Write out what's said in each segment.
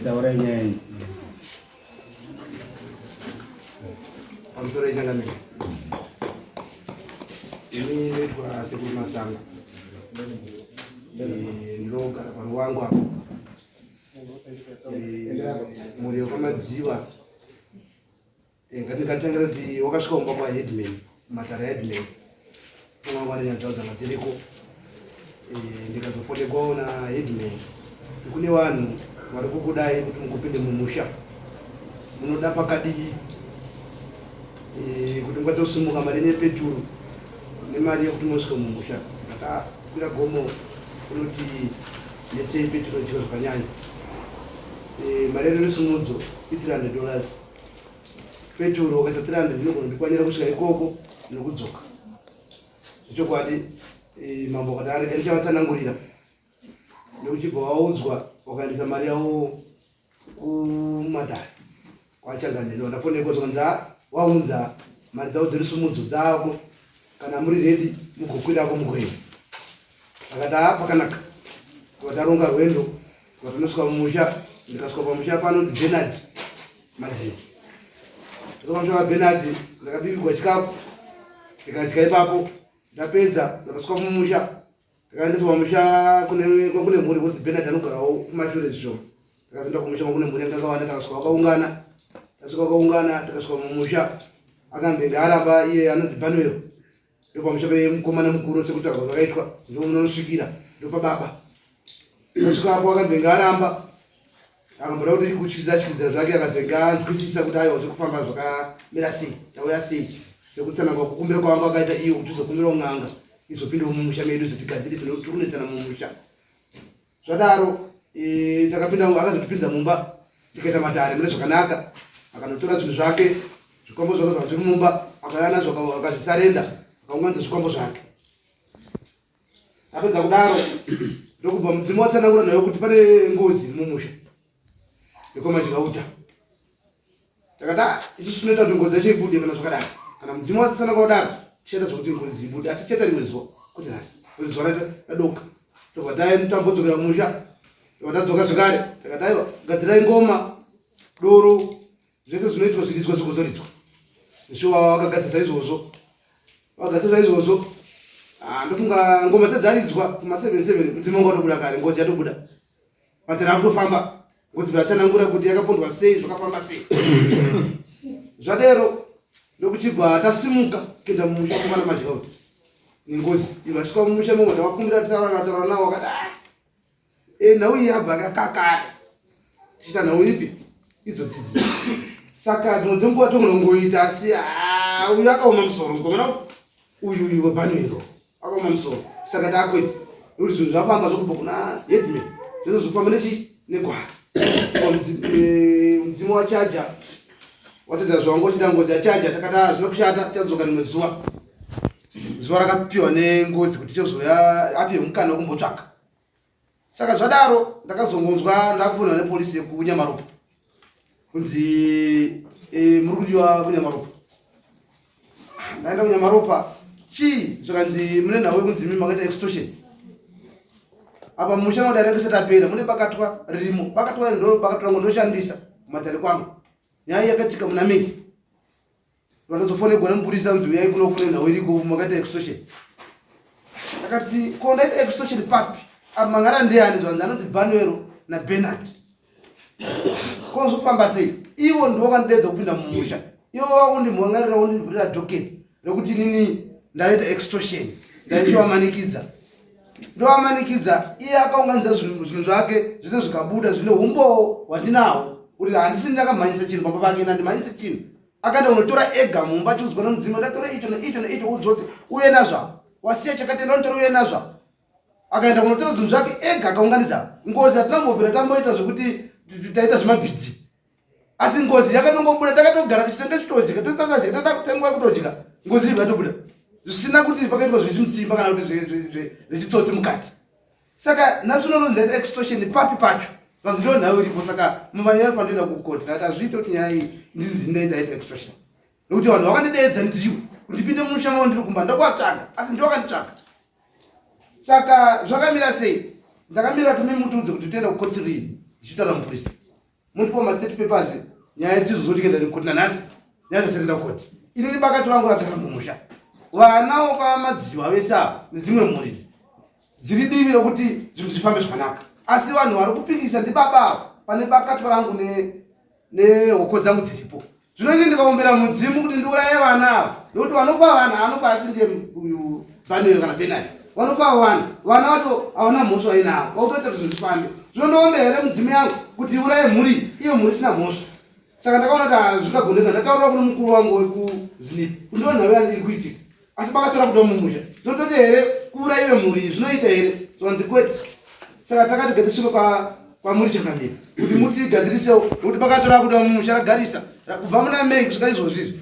Taurai nyaya iyi. Pamusoro yechangamire. Ini ndoitwa Sekuru Masango. Ndinogara paruwangu apo. Mhuri yekwaMadziva. Ndingatangira kuti wakasvika kumba kwaheadman, matare aheadman. Ungangu ane nyaya dzavo dzanga dziriko. Ndikazofonegwawo naheadman kune vanhu vari kukudai kuti mukupinde mumusha munoda pakadii kuti mukwanise kusimuka mari yenyu yepeturu nemari yekuti musvike mumusha. Ndakakwira gomo kunoti netsei peturu chiro zvakanyanya. Mari yedu yerusimudzo i$300. Peturu wakaisa 300 inogona kundikwanira kusvika ikoko nokudzoka. Zvechokwadi mambo akati arega ndichavatsanangurira nekuchibva waudzwa wakaendesa mari yavo kumadhara kwachanganiro ndafonekwa zvakanzi waunza mari dzavo dzerusumudzo dzako kana muri redi mugokwirako mugoenda. Akati haa pakanaka. Vataronga rwendo vatanosvika mumusha ndikasvika pamusha panonzi Bernard Madziva. Ndakasvika pamusha paBernard ndakabikirwa chikafu ndikadya ipapo ndapedza ndakasvika mumusha ndakaendeswa pamusha kune kune mhuri kunzi Bernard anogarawo kumashure zvishoma. Ndakazoenda kumusha kune mhuri yanga yakawanda takasvika vakaungana tasvika vakaungana tikasvika mumusha akambenge aramba iye anonzi Banuel ndopamusha pemukomana mukuru sekutaurwa kwazvakaitwa ndipo munonosvikira ndopababa asvika apo akambenge aramba akamboda kuti kutyisa tyisa zvake akazenge anzwisisa kuti aiwa zviri kufamba zvakamira sei tauya sei sekutsanangura kukumbira kwavanga vakaita iyo kuti tizokumbirawo n'anga izopindawo mumusha medu izotigadzirise nekuti tiri kunetsana mumusha. Zvadaro e, takapinda akazotipinza mumba tikaita matare mune zvakanaka akanotora zvinhu zvake zvikwambo zvake zvanga zviri mumba akauya nazvo akazvisarenda akaunganidza zvikwambo zvake apedza kudaro ndokubva mudzimu watsanangura nayo kuti pane ngozi iri mumusha yekwaMadyauta takati ah, isusu tinoita kuti ngozi yacho ibude kana zvakadaro kana mudzimu watsanangura kudaro tichaita zvekuti ngozi ibude asi tichaita rimwe zuva kwete nhasi kuti zuva radoka tobva tambodzokera kumusha tobva tadzoka zvekare takati aiwa gadzirai ngoma doro zvese zvinoitwa zviridzwa zvigozoridzwa zviwa vakagadzira saizvozvo vakagadzira saizvozvo ah, ndofunga ngoma sedzaridzwa kuma 77 mudzimu wanga watobuda kare ngozi yatobuda But rakutofamba ngozi vatsanangura kuti yakapondwa sei zvakafamba sei zvadero ndokuchibva tasimuka kuenda mumusha mukwana madyaut nengozi ivasvika mumusha mumwe tavakumbira taura taura nawo akati ah, e nhau iyi yabva kakakare tichiita nhau ipi idzo dzidzi saka dzimwe dzenguva togonongoita asi ah, uyu akaoma musoro mukomana uyu uyu webhanuero akaoma musoro saka takwete nekuti zvinhu zvafamba zvokubva kuna headman zvese zvokufamba nechi negwara mudzimu wachaja watedza zvawanga uchida ngozi yachaja takati ah, zvino kushata chadzoka rimwe zuva zuva rakapiwa nengozi kuti chozouya apiwe mukana wekumbotsvaka Saka zvadaro ndakazongonzwa ndakufonera nepolisi yekuNyamaropa kunzi e, muri kudiwa kuNyamaropa. Ndaenda kuNyamaropa chii zvikanzi mune nhau yekunzi imi makaita extortion apa musha madare ange sati apera mune bakatwa ririmo bakatwa iri ndo bakatwa rangu ndoshandisa kumatare kwangu nyaya yakaitika muna May Vakazofonegwa nemupurisa kunzi uyai kuno kune nhau iriko makaita extortion. Akati ko ndaita extortion papi? Apa mangara ndeyani zvanzi anonzi Banuero naBernard. Ko zvofamba sei? Ivo ndivo vakandideedza kupinda mumusha. Ivo vakundimhangarira vondivhurira docket rekuti inini ndaita extortion. Ndaichivamanikidza. Ndovamanikidza iye akaunganidza zvinhu zvake zvese zvikabuda zvine umbowo hwandinawo kuti handisi ndakamhanyisa chinhu pamba pake nandimhanyise chinhu. Akaenda kunotora ega mumba achiudzwa nomudzimu ndatora icho neicho neicho udzodze uye nazvo wasiya chakati enda unotora uye nazvo akaenda kunotora zvinhu zvake ega akaunganidza ngozi hatina kumbobvira tamboita zvekuti taita zvemabhidhi asi ngozi yakatongobuda takatogara tichitenge chitodya tosatadya toda kutengwa kutodya ngozi ibva yatobuda zvisina kuti pakaitwa zvechimutsimba kana kuti zvechitsotsi mukati Saka nhasi unononzi ndaita extortion papi pacho? Vanzi ndo nhau iripo saka mumanyaya pandoenda kukoti ndakati hazviite kuti nyaya iyi ndinzi ndaita extortion. Nekuti vanhu vakandideedza ndiwo kuti ndipinde mumusha mavo ndiri kumba ndakuvatsvaga asi ndiwo vakanditsvaga. Saka zvakamira sei? Ndakamira kuti mimutiudze kuti toenda kukoti rini ndichitaura mupurisa. Mutipo mastate papers nyaya tizo tikaenda nekoti nanhasi nyaya dzatenda koti. Ini bakatwa rangu ragara mumusha. Vana vamadziwa vese ava nedzimwe mhuri idzi dziri divi rokuti zvinhu zvifambe zvakanaka. Asi vanhu vari kupikisa ndibaba ava pane bakatwa rangu nehoko dzangu dziripo. Zvino ini ndikaombera mudzimu kuti ndiuraye vana ava nekuti vanopa vana anopa asi ndiye uyu Baniel kana Benard vanopa vana vana vacho havana mhosva vainavo vakutoita kuti zvinhu zvifambe. Zvino ndoombe here mudzimu yangu kuti iuraye mhuri iyo mhuri isina mhosva? Saka ndakaona kuti hazvingagoneka. Ndataurira kune mukuru wangu wekuZinip kuti ndiyo nhau yangu iri kuitika asi vakatora kuda mumusha zvinototi here kuuraiwe mhuri iyi zvinoita here zvanzi kwete saka takati gatisvike kwamuri changamire kuti mutigadzirisewo nekuti vakatora kuda mumusha ragarisa kubva muna may kusvika izvozvi izvi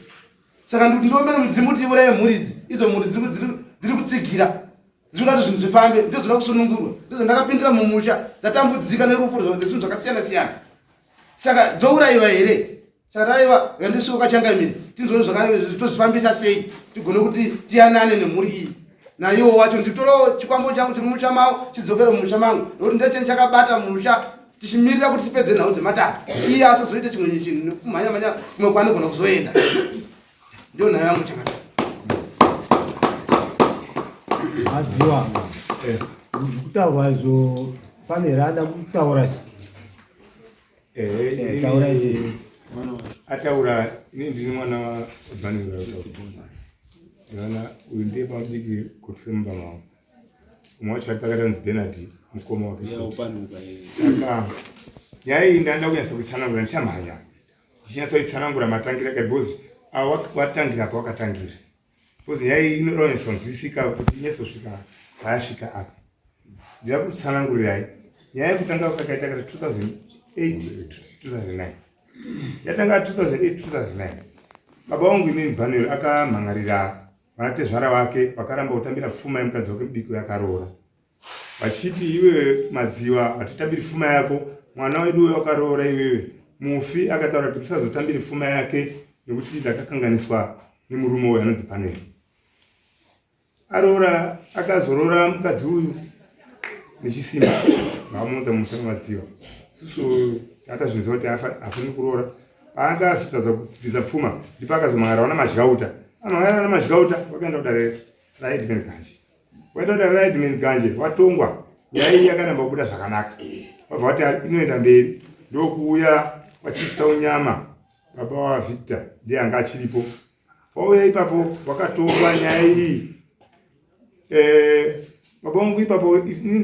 saka ndikuti ndiombere mudzimu kuti iuraye mhuri idzi idzo mhuri dziri kutsigira dziri kuda kuti zvinhu zvifambe ndidzo dzinoda kusunungurwa ndidzo ndakapindira mumusha dzatambudzika nerufu zvinhu zvakasiyana siyana saka dzourayiwa here Saka taiva yandisuka changamire tinzwe zvakatozvifambisa sei tigone kuti tiyanane nemhuri iyi naiwo wacho nditorewo chikwambo changu chiri mumusha mavo chidzokere mumusha mangu nekuti ndecheni chakabata musha tichimirira kuti tipedze nhau dzematare iye asazoita chimwe chinhu nekumhanya mhanya kumwe kwaanogona kuzoenda ndiyo nhau yangu chakadai Madziwa eh. kutaurwa izvo pane here ada kutaura Eh, taura izvi. Ataura ini ndini mwana waBhanira. Mwana uyu ndiye pamudiki Godfrey mumba mavo. Umwe wacho akati anzi Bernard mukoma wake. Saka nyaya iyi ndanda kunyatsa kuitsanangura ndichamhanya. Ndichinyatsa kuitsanangura matangira ake because watangira apa wakatangira. Because nyaya iyi inoda kunyatsonzwisika kuti inyatsosvika payasvika apa. Ndira kutsanangurirai nyaya yekutanga kwakaita kati 2008 2009 yatanga 2008 2009 baba vangu inini Bhanuel akamhan'arira vanatezvara vake vakaramba kutambira pfuma yemukadzi wake mudiki yakaroora vachiti iwe madziwa hatitambiri fuma yako mwana wedu uyo wakaroora iwewe mufi akataura kuti musazotambiri fuma yake nekuti ndakakanganiswa nemurume uyo anonzi Bhanuel aroora akazoroora mukadzi uyu nechisimba vamuunza mumusha madziwa susu takazvinzwa kuti hafaniri kuroora paanga azotadza kubvisa pfuma ndipo akazomhan'ara vana madyauta amhan'ara vana madyauta vakaenda kudare raedman ganje waenda kudare raedman ganje watongwa nyaya iyi yakaramba kubuda zvakanaka vabva vati inoenda mberi ndokuuya vachiisa unyama baba wavictor ndiye anga achiripo wauya ipapo wakatongwa nyaya iyi eh, baba vangu ipapo ini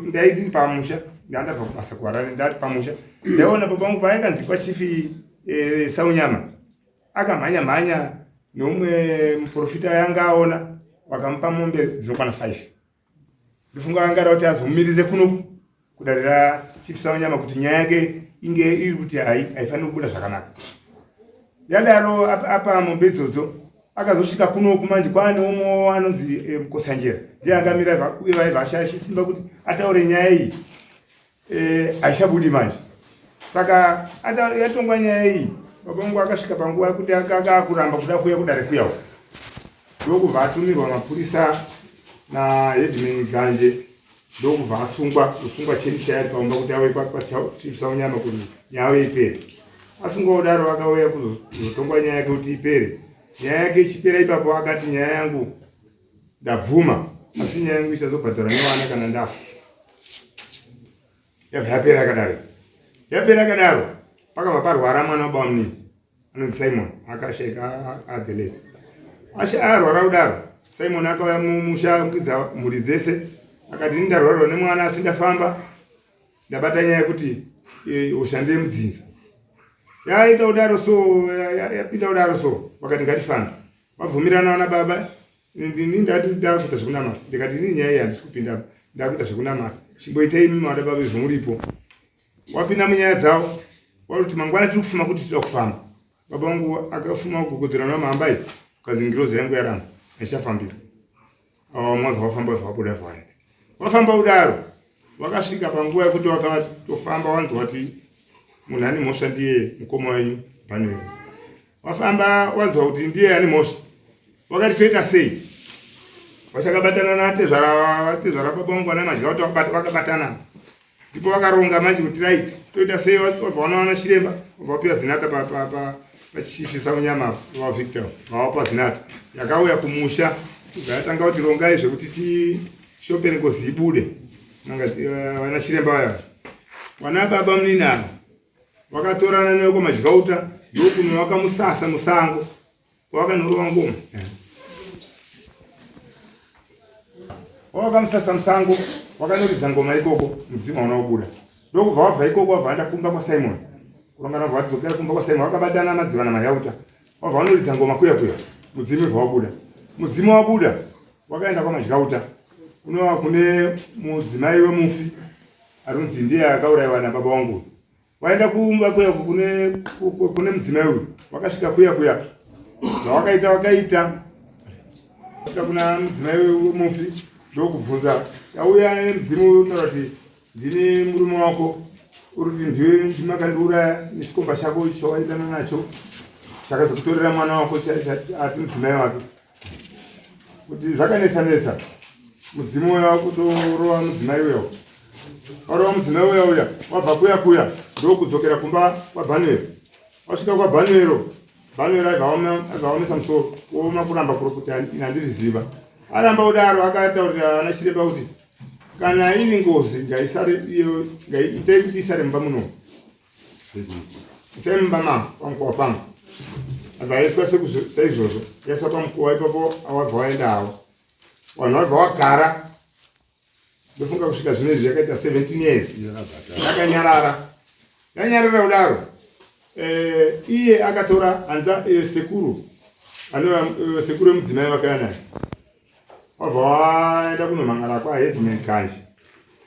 ndaindiri pamusha ndandabva kubasa kuharare ndati pamusha ndaiona baba vangu paakanzi kwachifi eh, saunyama akamhanya mhanya neumwe muprofita yanga aona wakamupa mombe dzinokwana 5 ndofunga anga ada kuti azomirire kuno kudare rachief Saunyama kuti nyaya yake inge iri kuti haifaniri kubuda zvakanaka yadaro apa mombe idzodzo akazosvika kunoku manje kwaane umwe anonzi eh, Mukotsanjera ndiye angamira uye vaiva ashaya chisimba kuti ataure nyaya iyi eh, haichabudi manje saka yatongwa nyaya iyi baba vangu akasvika panguva yekuti akanga akuramba kuda kuuya kudare kuya uku ndokubva atumirwa mapurisa naheadman ganje ndokubva asungwa kusungwa cheni chayari paumba kuti auye kwachief saunyama kuti nyaya ipere asungwa kudaro akauya kuzotongwa nyaya yake kuti ipere nyaya yake ichipera ipapo akati nyaya yangu ndabvuma asi nyaya yangu ichazobhadharwa nevana kana ndafa yabva yapera yakadaro yapera yakadaro pakabva parwara mwana wababa munini anonzi simon akashaika adhelete ashe arwara kudaro simon akauya mumusha kukidza mhuri dzese akati ini ndarwarwa nemwana asi ndafamba ndabata nyaya yekuti e, hosha ndeyemudzinza yaita kudaro so yapinda kudaro so vakati ngatifambe vabvumirana vana baba Ini ndati ndakuita zvekunamata ndikati ini nyaya iyi handisi kupinda ndakuita zvekunamata chimboitai imi mada baba izvo muripo wapinda munyaya dzavo wakuti mangwana tiri kufuma kuti tida kufamba baba vangu akafuma kugogodzera namahamba iyi ukazi ngirozi yangu yaramba haichafambira awa vamwe vabva vafamba vabva vabuda vaenda vafamba kudaro vakasvika panguva yekuti vakatofamba wanzwa kuti munhu ane mhosva ndiye mukoma wenyu bhanuel wafamba wanzwa kuti ndiye ane mhosva wakati toita sei Vachakabatana natezvara vatezvara baba vangu vana madya kuti vakabatana. Ndipo vakaronga manje kuti right toita sei vabva vanowana chiremba vabva vapiwa zinata pa pa pa pachifi saunyama va Victor vavapa zinata yakauya kumusha yatanga kuti rongai zvekuti tishopere ngozi ibude nanga eh, vana chiremba vaya vana baba munini ava vakatorana newe kwamadyauta ndokuno vakamusasa musango Wakanorova ngoma. Wakamusasa musango, wakanoridza ngoma ikoko, mudzimu hauna kubuda. Ndokubva wabva ikoko wabva waenda kumba kwaSimon. Kurongana wabva wadzokera kumba kwaSimon, wakabatana madziva naMayauta. Wabva wanoridza ngoma kuya kuya, mudzimu ibva wabuda. Mudzimu wabuda, wakaenda kwaMadyauta. Kunova kune mudzimai wemufi arunzi ndiye akaurayiwa nababa wangu. Waenda kumba kuya kune kune mudzimai uyu wakasvika kuya kuya zvawakaita wakaita svika kuna mudzimai wemufi ndokubvunza yauya nemudzimu uyu utaura kuti ndini murume wako uri kuti ndiwe ndimakandiuraya nechikomba chako chawaidana nacho chakazokutorera mwana wako ati mudzimai wake kuti zvakanetsa netsa mudzimu uya wakutorova mudzimai uya warova mudzimai uya uya wabva kuya kuya ndokudzokera kumba kwabhanuero wasvika kwabhanuero bhanuero aibva aomesa musoro kuoma kuramba kuri kuti handiriziva aramba kudaro akataurira ana chiremba kuti kana iri ngozi ngaisare iyo ngaiitei kuti isare mumba muno Semba mama pamukova pangu abva aiswa saizvozvo yaiswa pamukova ipapo awabva waenda hawo vanhu vabva wagara ndofunga kusvika zvino izvi yakaita 17 years yakanyarara yanyarara kudaro eh, iye akatora hanza eh, sekuru anova eh, sekuru wemudzimai vakaya naye wabva waenda kunomhan'ara kwaheadman kanje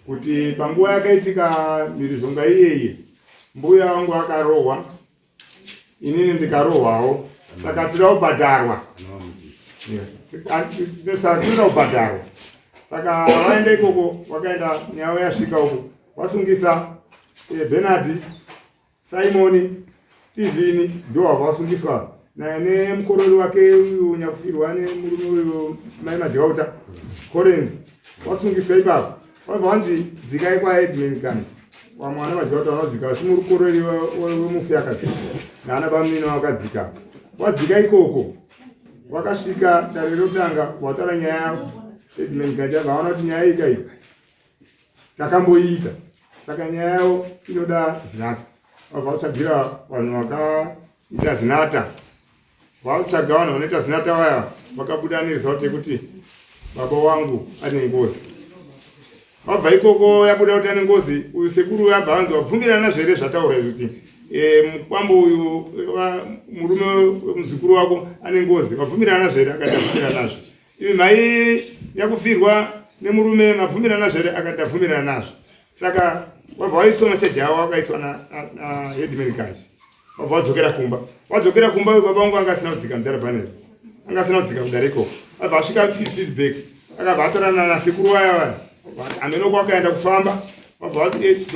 kuti panguva yakaitika mhirizhonga iyeye mbuya wangu akarohwa inini ndikarohwawo saka tira kubhadharwa saka tinoda kubhadharwa saka vaenda ikoko vakaenda nyaya yasvika uko vasungisa eh, benardi Simoni, Stephen ndo vasungiswa naye nemukorori wake uyu nyakufirwa nemurume uyu mai Madyauta Collins wasungiswa ipapo wabva wanzi dzikai kwaEdman kani vamwe vana Madyauta vanodzika asi mukorori wemufi akadzika naana bamnini vakadzika wadzika ikoko wakasvika dare rotanga wataura nyaya Edman Ganja vaona kuti nyaya ika iyi takamboiita saka nyaya yavo inoda zinata vabva vatsvagira vanhu vakaita zinata vatsvaga vanhu vanoita zinata vaya vakabuda neresult yekuti baba wangu ane ngozi vabva ikoko yabuda kuti ane ngozi uyu sekuru uyu abva anzi wabvumirana zvere zvataura izvi kuti e, mukwambo uyu murume wemuzukuru wako ane ngozi wabvumirana zvere akati abvumirana nazvo Imi mhai yakufirwa nemurume mabvumirana nazvo here akati ndabvumirana nazvo saka wabva waiswa macheji awo wakaiswa naheadman kaji wabva wadzokera kumba wadzokera kumba uyu baba vangu anga asina kudzika mudhara panel anga asina kudzika kudare ikoko abva asvika feedback akabva atorana nasekuru vaya vaya hameno kwakaenda kufamba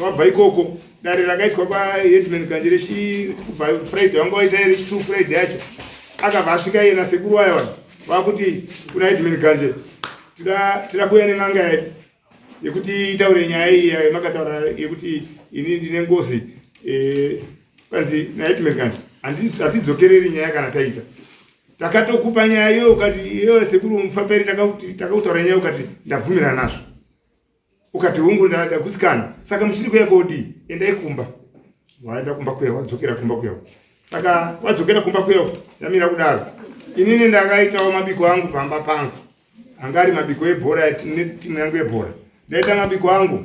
wabva ikoko dare rakaitwa kwaheadman kanje rechikubva friday vanga waita rechitu friday yacho akabva asvika iye nasekuru vaya vaya vakuti kuna Edmund Ganje tida kuuya nen'anga yedu yekuti itaure nyaya iyi yamakataura yekuti ini ndine ngozi eh, kanzi naEdmund Ganje hatidzokereri nyaya kana taita takatokupa nyaya iyoyo ukati iyoyo sekuru mufamberi takakutaura nyaya ukati ndabvumira nazvo ukati hungu ndagutsikana saka muchiri kuya kodii endai kumba waenda kumba kuya wadzokera kumba kuya saka wadzokera kumba kuya yamira kudaro inini ndakaitawo mabiko angu pamba pangu anga ari mabiko ebhora timu yangu yebhora ndaita mabiko angu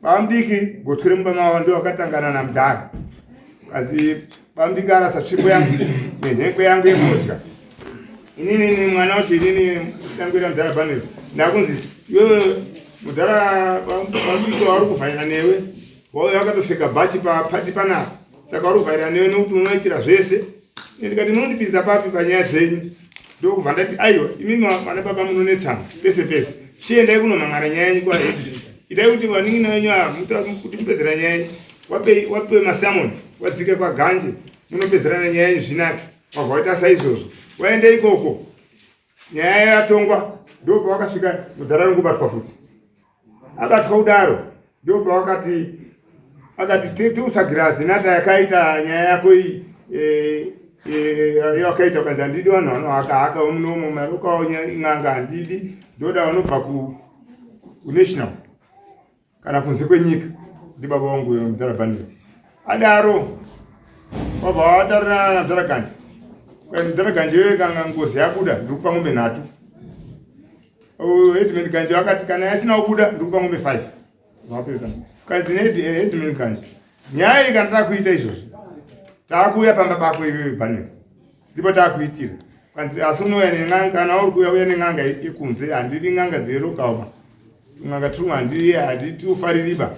bamudiki gotwe remumba mavo ndo akatangana namudhara kanzi bamudiki arasa tsvimbo yangu nenhekwe yangu yefodya inini ni mwana wacho inini tanguira mudhara panero ndakunzi iwewe mudhara bamudiki wauri kuvhaira newe wauya wakatopfeka bhachi papati panapa saka uri kuvhaira newe nekuti unoitira zvese ndikati munondipinza papi panyaya dzenyu ndokubva ndati aiwa imimi vana baba munonetsana pese pese chiendai kunomhan'ara nyaya yenyu kwahead itai kuti vanin'ina venyu ava kuti mupedzera nyaya yenyu wapiwe masamoni wadzike kwaganje munopedzerana nyaya yenyu zvinake wabva waita saizvozvo waenda ikoko Nyaya yatongwa ndopawakasvika mudhara ringobatwa futi. Abatwa kudaro ndopawakati akati tiutsvagira zinata yakaita nyaya yako iyi eh, eh, yawakaita ukanzi handidi vanhu vanohaka-haka munomo marokawo n'anga handidi ndoda vanobva kunational kana kunze kwenyika ndibaba vangu uyo mudhara bhaniro adaro wabva wataurira namudhara ganje mudhara ganje iyoyo kanga ngozi yabuda ndiri kupa mombe nhatu headman ganje vakati kana yasina kubuda ndiri kupa mombe five vapedza kanzi neheadman ganje nyaya iyi kana takuita izvozvi taakuuya pamba pako iyoyo bhaniro ndipo takuitira kanzi asi unouya nen'anga kana uri kuuya uya nen'anga yekunze handidi n'anga dzerokaoma tun'anga tumwe handidi handitiufaririba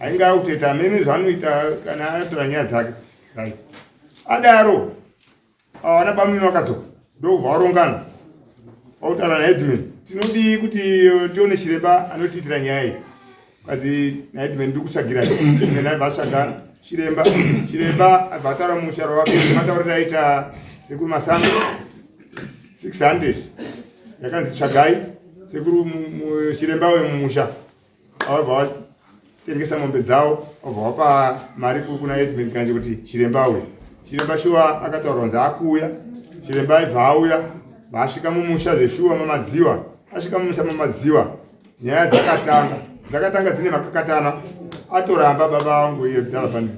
ainge akutoita amene zvaanoita kana atora nyaya dzake right adaro awana bamnini vakadzoka ndokubva varongana vautaura naheadman tinodii kuti eh, tione chiremba anotiitira nyaya iyi Kati naheadman ndiri kutsvagira headman aibva atsvaga chiremba chiremba abva ataura musharo wake matauriro aita sekuru masango 600 yakanzi tsvagai sekuru chiremba wemumusha avabva vatengesa mombe dzavo vabva vapa mari kuna headman kanje kuti chiremba uyu chiremba shuwa akataura kunzi akuuya chiremba aibva auya vasvika mumusha zveshuwa mamadziwa asvika mumusha mamadziwa nyaya dzakatanga dzakatanga dzine makakatana atoramba baba vangu iyo kudhara pane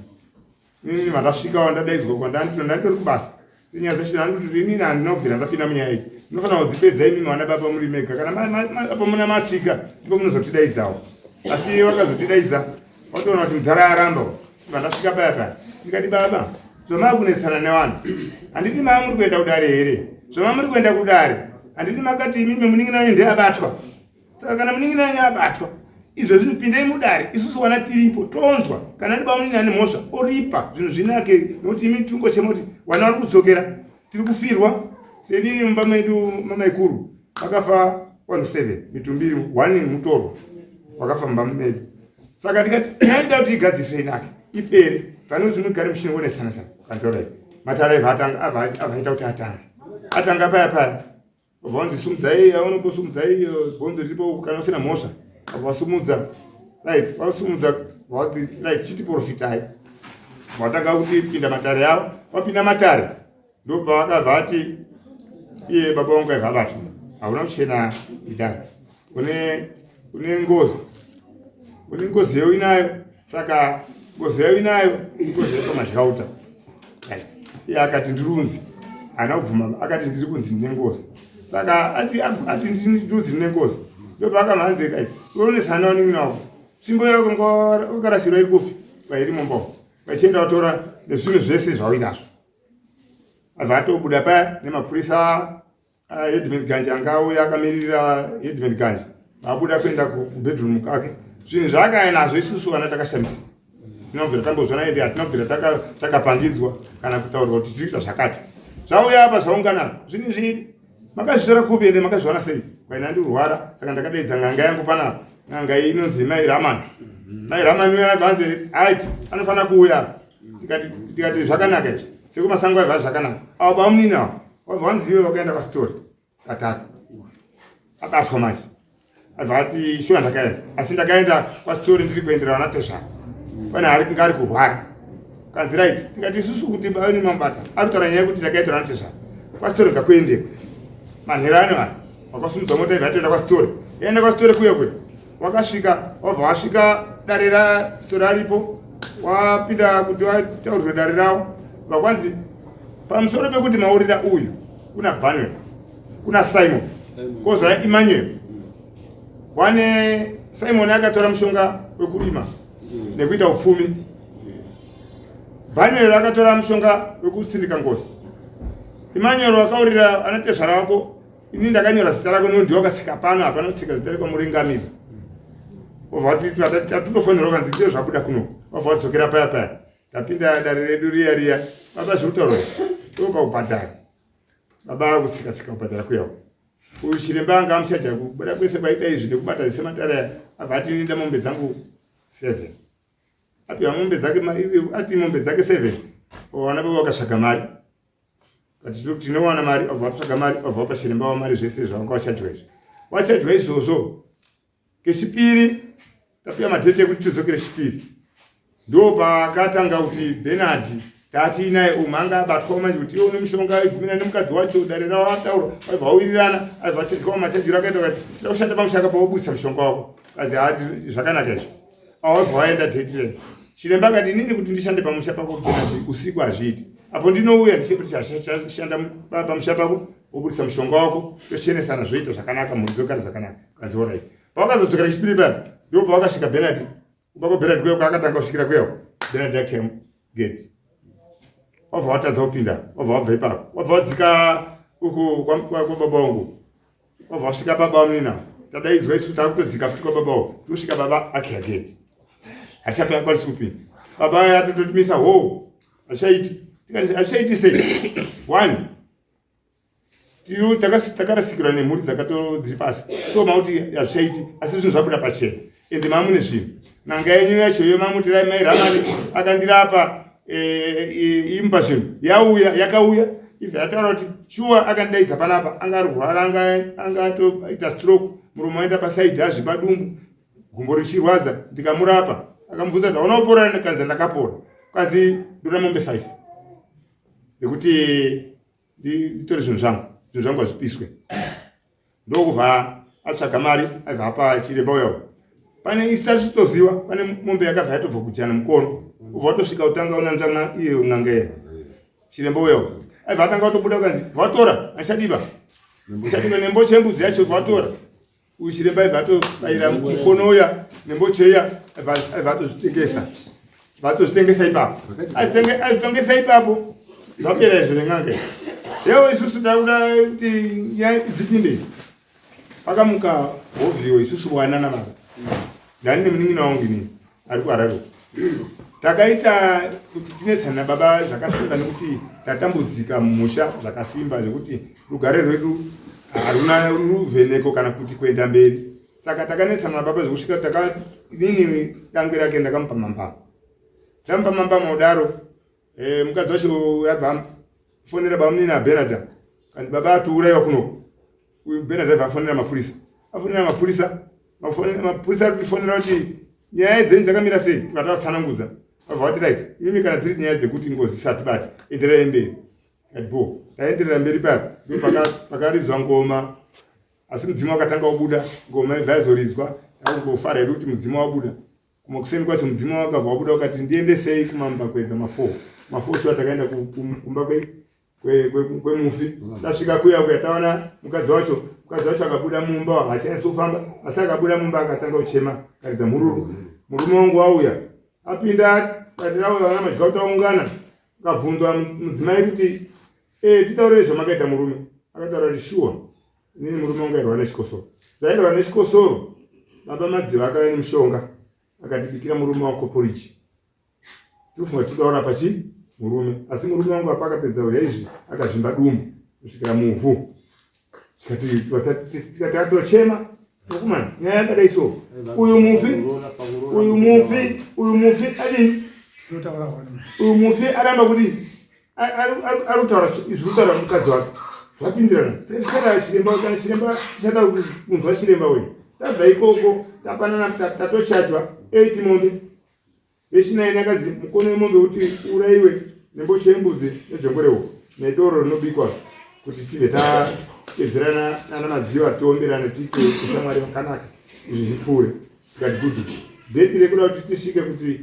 inini mandasvikawo ndadaidzwa kwandandito ndanditori kubasa nyaya dzacho andoti inini handina kubvira ndapinda munyaya iyi munofanira kudzipedza imimi vana baba muri mega kana apo muna masvika ndipo munozotidaidzawo asi vakazotidaidza watoona kuti mudhara aramba vandasvika paya paya ndikati baba zvamaakunetsana nevanhu handiti maa muri kuenda kudare here zvama muri kuenda kudare handiti makati imimi munin'ina wenyu ndeabatwa saka kana munin'ina wenyu abatwa izvo zvinhu pindei mudare isusu wana tiripo tonzwa kana ndi bamunini ane mhosva oripa zvinhu zvinake nokuti imi tiri kungochema kuti wana vari kudzokera tiri kufirwa senini mumba medu mamaikuru vakafa vanhu seven mitumbi iri one mutorwa wakafa mumba medu saka tikati yaida kuti igadziswe inake ipere pane kuti mugare muchinongonesana sana kantorai matare aibva atanga abva aita kuti atange atanga paya paya Wabva wanzi sumudzai aunoposumudzai bhonzo riripo kana usina mhosva wabva wasumudza right wasumudza wanzi right chitiprofitai watanga kuti pinda matare avo wapinda matare ndopavakabva ati iye baba wangu aibva abatwa hauna kuchena idare une une ngozi une ngozi yeuinayo saka ngozi yauinayo ingozi yekwamadyautha right iye akati ndirunzi haana kubvuma akati ndiri kunzi ndine ngozi saka ati ati ndirunzi ndine ngozi ndopaakamhanzi right uonesana wanin'ina wako tsvimbo yako ukarasirwa iri kupi kwairi mumba vachienda vatora nezvinhu zvese zvauinazvo abva atobuda paya nemapurisa Ah, headman Ganje anga auya akamiririra headman Ganje abuda kuenda kubedroom kake zvinhu zvaakaya nazvo isusu vana takashamisa tinobvira tambozvona ende hatinobvira takapangidzwa kana kutaurwa kuti tiri kuita zvakati zvauya apa zvaungana zvinhu zviri makazvitora kupi ende makazviwana sei kwaina ndirwara saka ndakadaidza n'anga yangu panapa n'anga iyi inonzi mai ramani mai ramani uya vanzi ait anofanira kuuya tikati zvakanaka izvi sekumasango aiva zvakanaka avo bamunini avo wabva wanzi iwe wakaenda kwasitori katatu abatwa manje abva ati shuwa ndakaenda asi ndakaenda kwasitori ndiri kuendera vana tezvara pane ari kunge ari kurwara kanzi right tikati isusu kuti baani mambata ari kutaura nyaya yekuti ndakaendera vana tezvara kwasitori ngakuendekwe manhero ano aya wakasumudza mota ibva atoenda kwasitori yaenda kwasitori kuya kuya wakasvika wabva wasvika dare rasitori aripo wapinda kuti wataurirwe dare rawo vakwanzi pamusoro pekuti maurira uyu kuna Banwell kuna Simon kozva Emmanuel wane Simon akatora mushonga wekurima nekuita upfumi Banwell akatora mushonga wekusindika ngozi Emmanuel wakaurira anatezvara wako ini ndakanyora zita rako nondiwe wakasika pano hapana kutsika zita rekwamuringamiri wabva wati tatofonerwa kanzi ndiyo zvabuda kuno wabva wadzokera paya paya tapinda dare redu riya riya baba zvekutaura toka kubhadhara baba akutsika tsika kubhadhara kuyawo uyu chiremba anga amuchaja kubuda kwese kwaita izvi nekubata zvese matare aya abva ati nida mombe dzangu seven apiwa mombe dzake ati mombe dzake seven vana baba vakatsvaga mari Kati tinowana mari, obva vatsvaga mari, obva vapa chiremba wamari zvese zvavanga vachajwa izvi. Wachajwa izvozvo kechipiri tapiwa madheti ekuti tidzokere chipiri. Ndo paakatanga kuti Bernard tatiinaye umu anga abatwa manje kuti iwe une mushonga aibvumira nemukadzi wacho dare ravo ataura aibva wawirirana aibva achadyawo machajiro akaita kati tida kushanda pamushaka pawobudisa mushonga wako kazi hadi zvakanaka izvi awabva waenda dheti rei chiremba akati inini kuti ndishande pamusha pako Bernard usiku hazviiti apo ndinouya ndichishanda pamusha pako wobudisa mushonga wako tochenesana zvoita zvakanaka mhuri dzogara zvakanaka kanzi orit pawakazodzokera chipiri paya ndipo pawakasvika Bernard Kumba kwa Bernard kuya kwaakatanga kusvikira kuya Bernard akem gate. Wabva watadza kupinda, wabva wabva ipapo. Wabva wadzika uku kwa baba wangu. Wabva wasvika baba wangu Tadaidzwa isu takutodzika futi kwa baba wangu. Tosvika baba akia gate. Hatichapi akwanisi kupinda. Baba aya atototimisa ho. Hazvichaiti. Tikati hazvichaiti sei? One. Takarasikirwa nemhuri dzakato dziri pasi so makuti hazvichaiti asi zvinhu zvabuda pachena ende mamune zvinhu n'anga yenyu yacho iyo mamuti mai ramani akandirapa eh, imupa zvinhu yauya yakauya ibva yataura kuti shuwa akandidaidza panapa anga arwara anga atoita stroke muromo waenda pasaidhi azvipa dumbu gumbo richirwadza ndikamurapa akamubvunza kuti hauna kupora kanzi ndakapora kanzi ndoda mombe 5 yekuti nditore zvinhu zvangu zvinhu zvangu hazvipiswe ndokubva atsvaga mari aibva apa chiremba uyawo pane isu tachitoziva pane mombe yakabva yatobva kujana mukono ubva watosvika utanga unanzvanga iyo n'anga iya chiremba uyawo aibva atanga watobuda ukanzi vatora andichadiba ndichadiba nemboche yembudzi yacho vatora uyu chiremba aibva atobayira mukono uya nemboche iya aibva atozvitengesa vatozvitengesa ipapo aitengesa ipapo zvapera izvo nen'anga yewo isusu takuda kuti nyaya dzipinde pakamuka hovhiyo isusu wanana baba ndani nemunin'ina wangu inini ari kuharare takaita kuti tinetsana nababa zvakasimba nekuti tatambudzika mumusha zvakasimba zvekuti rugare rwedu haruna ruvheneko kana kuti kuenda mberi saka takanetsana nababa zvekusvika taka inini dangwe rake ndakamupa mambama ndamupa mambama kudaro eh, mukadzi wacho yabva fonera bamunini abenada kanzi baba atiuraiwa kunoko uyu benada abva afonera mapurisa afonera mapurisa mapurisa ari kutifonera kuti nyaya dzenyu dzakamira sei tikatavatsanangudza vabva vati right imimi kana dziri nyaya dzekuti ngozi isatibate enderai mberi tikati bo taenderera mberi paya ndo pakaridzwa ngoma asi mudzimu wakatanga wabuda ngoma ibva yazoridzwa takungofara hedu kuti mudzimu wabuda kumakuseni kwacho mudzimu wakabva wabuda ukati ndiendesei kumambakwedza mafo mafo shuwa takaenda kumba kwemufi tasvika kuya kuya taona mukadzi wacho mukadzi wacho akabuda mumba haachanisi kufamba asi akabuda mumba akatanga kuchema karidza mhururu murume wangu wauya apinda katirauya vana madya kuti aungana akabvunzwa mudzimai kuti e titaurire zvamakaita murume akataura kuti shuwa inini murume wangu airwara nechikosoro zvairwara nechikosoro baba madziva akauya nemushonga akatibikira murume wako poriji tinofunga kuti toda kurapa chii murume asi murume wangu apa akapedza kudya izvi akazvimba dumbu kusvikira muvhu tikati atochema tokumana nyaya yakadai so uyu mufi uyu mufi uyu mufi adini uyu mufi aramba kuti ari kutaura zviri kutaura mukadzi wake zvapindirana tichada chiremba kana chiremba tichada kunzwa chiremba wei tabva ikoko tapanana tatochajwa 8 mombe yechinaini yakanzi mukono wemombe kuti uraiwe nembocho yembudzi nejongwe rehuku nedoro rinobikwa kuti tive tapedzerana nana madziwa tiomberane tiite ushamwari wakanaka izvi zvipfuure tikati gudhu dheti rekuda kuti tisvike kuti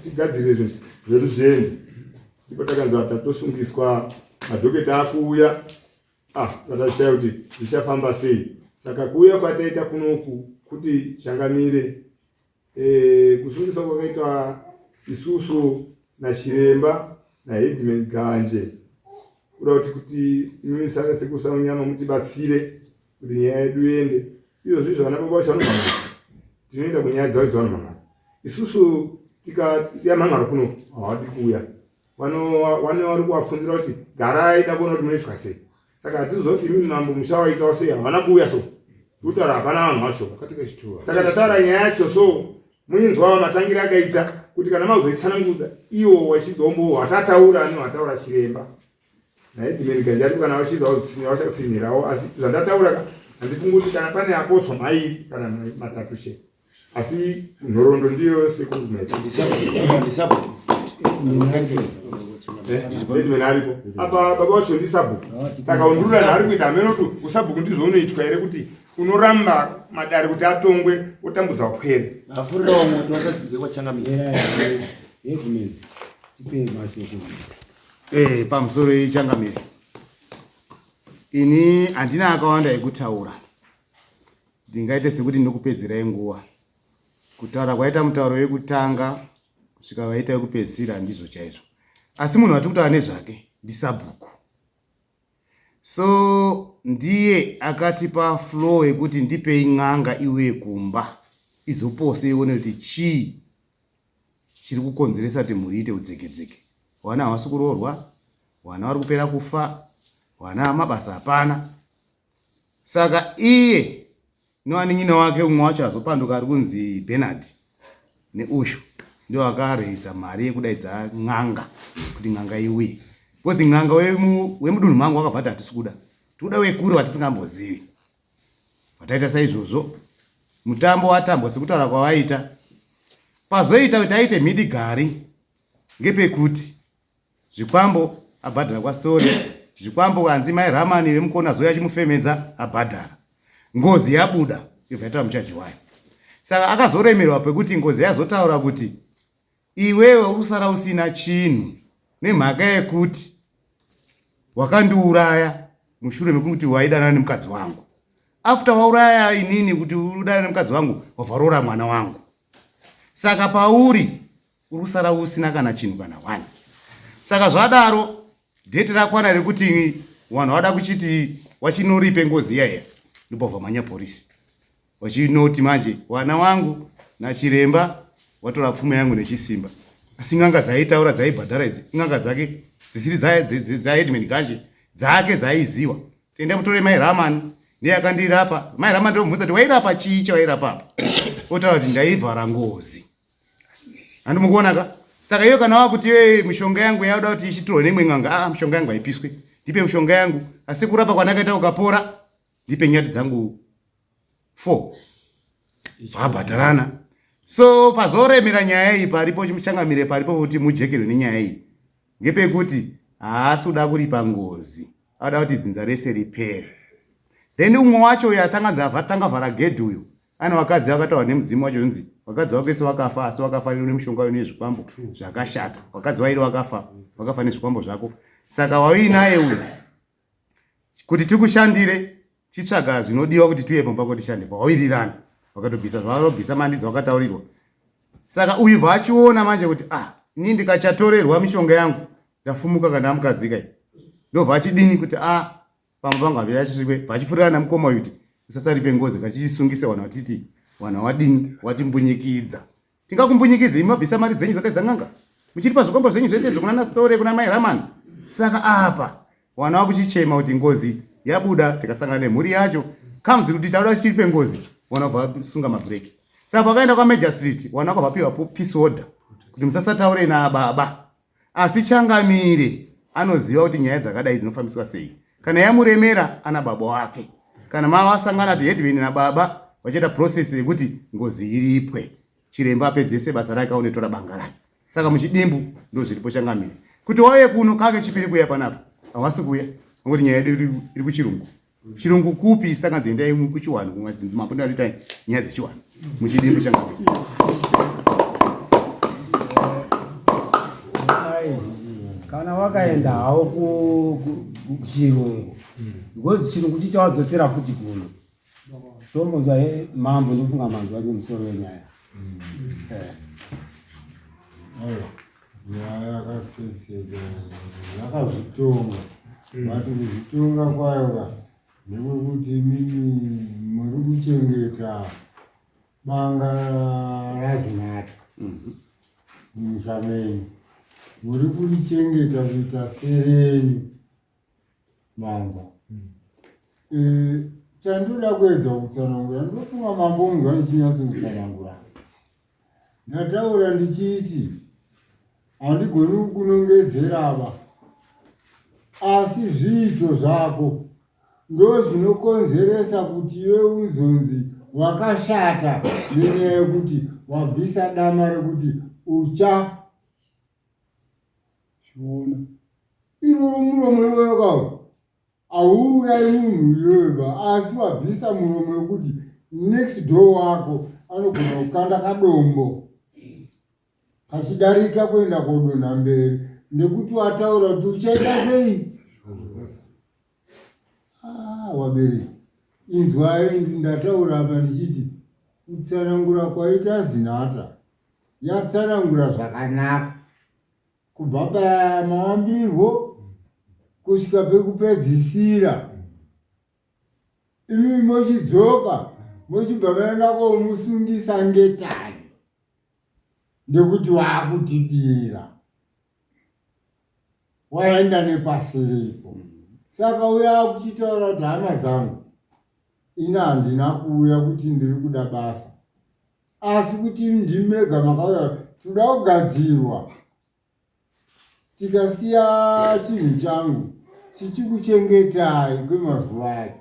tigadzirire zvinhu zvedu zviende ndipo takanzi tatosungiswa madhoketa akuuya ah tatashaya kuti zvichafamba sei saka kuuya kwataita kunoku kuti changamire e, kusungisa kwakaitwa isusu nachiremba naheadman Ganje kuda kuti kuti imimi sekuru Saunyama mutibatsire kuti nyaya yedu iende izvozvi izvo vana baba vacho vanomhan'ara tinoenda kunyaya dzavo idzo vanomhan'ara isusu tikayamhan'ara kuno havadi kuuya vane vari kuvafunzira kuti garai da kuona kuti munoitwa sei saka hatizoziva kuti imimi mambo musha waitawo sei havana kuuya so kutaura hapana vanhu vacho saka tataura nyaya yacho so muinzwawo matangiro akaita kuti kana mazoitsanangudza iwo wachidzombo watataura newataura chiremba. Naedman Ganje kana vachitsinhirawo asi zvandataura ka handifungi kuti kana pane aposwa mairi kana matatu che asi nhoroondo ndiyo sekuru Edman aripo apa baba wacho ndisabhuku saka undururani ari kuita hameno kuti usabhuku ndizvo unoitwa here kuti unoramba madare kuti atongwe otambudza wapwere afurirawo moto wasadzike kwachangamire Edman tipe mashoko Eh, pamusoro yechangamire ini handina akawanda ekutaura ndingaite sekuti ndinokupedzerai nguva kutaura kwaita mutauro wekutanga kusvika vaita wekupedzisira ndizvo chaizvo asi munhu wati kutaura nezvake ndisabhuku so ndiye akatipa flow yekuti ndipei n'anga iuye kumba izopose ione kuti chii chiri kukonzeresa kuti mhuri iite udzekedzeke. Vana havasi kuroorwa, vana vari kupera kufa, vana mabasa hapana. Saka iye newanin'ina wake umwe wacho azopanduka ari kunzi Bernard neuyu ndio akareisa mari yekudaidza n'anga kuti n'anga iuye because n'anga wemudunhu mangu wakabva ati hatisi kuda tikuda wekure watisingambozivi Vataita saizvozvo, mutambo watambwa sekutaura kwavaita. Pazoita kuti aite mhidigari ngepekuti zvikwambo abhadhara kwaStori, zvikwambo hanzi mai Ramani vemukona zouya achimufemedza abhadhara. Ngozi yabuda yobva yatora muchaji wayo. Saka akazoremerwa pekuti ngozi yazotaura kuti iwewe uri kusara usina chinhu nemhaka yekuti wakandiuraya mushure mekuti waidanana nemukadzi wangu after wauraya inini kuti udanane nemukadzi wangu wabva roora mwana wangu saka pauri uri kusara usina kana chinhu kana one saka zvadaro dheti rakwana rekuti vanhu vada kuchiti wachinoripe ngozi iya iya ndobva mhanya porisi Wachinoti manje wana wangu nachiremba watora pfuma yangu nechisimba. Asi n'anga dzaitaura dzaibhadhara idzi n'anga dzake dzisiri dzaHeadman Ganje dzake dzaiziwa. Tenda mutore mai Ramani ndiye akandirapa. Mai Ramani ndomubvunza kuti wairapa chii chawairapa apa? Otaura kuti ndaivhara ngozi. Handi mukuona ka? Saka iyo kana wakuti iwe mishonga yangu yakuda kuti ichitorwe neimwe n'anga, ah mishonga yangu haipiswe. Ndipe mishonga yangu. Asi kurapa kwandakaita ukapora ndipe nyati dzangu 4 vabhadharana so pazoremera nyaya iyi paripo changamire paripo kuti mujekerwe nenyaya iyi ngepekuti haasi kuda kuripa ngozi ada kuti dzinza rese ripere then umwe wacho uyo atanga tanga vhara gedhi uyo ane vakadzi akataura nemudzimu wacho unzi vakadzi vako ese vakafa asi vakafa nemushonga uyo nezvikwambo zvakashata vakadzi vairi vakafa vakafa nezvikwambo zvako saka wauinaye uyo kuti tikushandire chitsvaga zvinodiwa kuti tiuye pamba pako tishande vawirirana vakatobvisa zvavanobvisa mandi dzavakataurirwa saka uyu bva achiona manje kuti ah ini ndikachatorerwa mishonga yangu ndafumuka kana amukadzi kai ndobva achidini kuti ah pamba pangu haviyachisvikwe bva achifurirana namukoma uyu kuti usasaripe ngozi kachisungise vanhu vatiti vanhu wadini watimbunyikidza Tingakumbunyikidze imi mabvisa mari dzenyu dzakaedza n'anga muchiri pazvikomba zvenyu zvese izvo kuna Nastore kuna mai Ramani. Saka apa wana wakuchichema kuti ngozi yabuda tikasangana nemhuri yacho comes kuti tauda tichiripe ngozi wana kubva vasunga mabreak. Saka pakaenda kwaMajor Street wana wakabva piwa peace order kuti musasataure nababa. Asi Changamire anoziva kuti nyaya dzakadai dzinofambiswa sei. Kana yamuremera ana baba wake. Kana mavasangana kuti headman nababa vachaita process yekuti ngozi iripwe. Chiremba apedzese basa rake aone tora banga rake. Saka muchidimbu ndozviripo Changamire. Kuti wauye kuno kake chipiri kuya panapa. Hawasi kuya. Ngokuti nyaya yedu iri kuchirungu. Chirungu kupi saka endai kuchiwanhu kumazinzi mambo ndinoita nyaya dzechiwanhu muchidimbu changamire. Kana wakaenda hawo kuchirungu because chirungu chichawadzosera futi kuno tombonzwa he mambo ndofunga manzwa nemusoro wenyaya. Aiwa, nyaya yakasetseka yakazvitonga but kuzvitonga kwayo ka ndekwekuti imimi muri kuchengeta banga raZinatha mumusha menyu muri kurichengeta kuita serenyu Mambo. Eh, chandoda kuedza kutsanangura ndofunga mambo unzwa ndichinyatso kutsanangura. Ndataura ndichiti handigoni kukunongedzera ava. Asi zviito zvako ndozvinokonzeresa kuti iwe uzonzi wakashata nenyaya yekuti wabvisa dama rekuti ucha zviona iroro muromo iwoyo kawo hauurayi munhu iyoyo ba asi wabvisa muromo wekuti next door wako anogona kukanda kadombo kachidarika kuenda kodonha mberi nekuti wataura kuti uchaita sei ah, wabereki inzwai ndataura apa ndichiti kutsanangura kwaita zinata yatsanangura zvakanaka kubva pamawambirwo kusvika pekupedzisira imi mochidzoka mochibva maenda komusungisa ngetani ndekuti waakutibira waenda nepasiripo saka uya akuchitaura kuti hama dzangu ini handina kuuya kuti ndiri kuda basa asi kuti ndimega makauya toda kugadzirwa tikasiya chinhu changu chichikuchengetai kwemazuva acho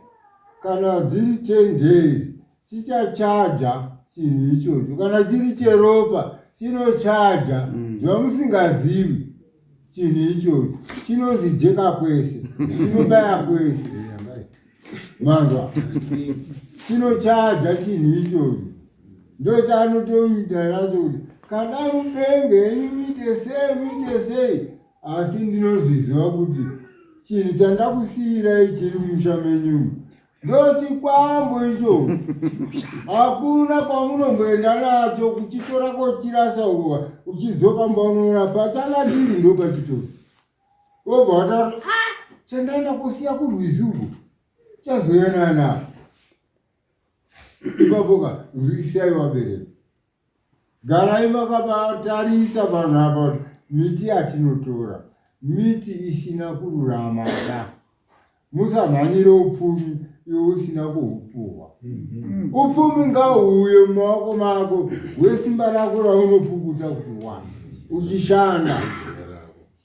kana dziri 10 days chichachaja chinhu ichocho kana chiri cheropa chinochaja mm. zvamusingazivi chinhu ichocho chinonzi jeka kwese chinobaya kwese manzwa chinochaja chinhu ichocho ndochaanotoita nacho kuti kana mupenge henyu muite sei muite sei asi ndinozviziva kuti chinhu chandakusiyirai chiri musha menyumu ndochikwambo icho hakuna kwamunomboenda nacho kuchitora kochirasa uwa uchidzoka mba unoona pachanga chiri ndopachitori wobva wataura ah, chandaenda kusiya kurwizi uko chazoyanana ipapoka rwisai vabereki garai makabatarisa vanhu apa miti yatinotora miti isina kururama da musamhanyire upfumi iwe usina kuhupuhwa mm-hmm. upfumi ngahuuye mumaoko mako wesimba rako raunopukuta kuti wa uchishanda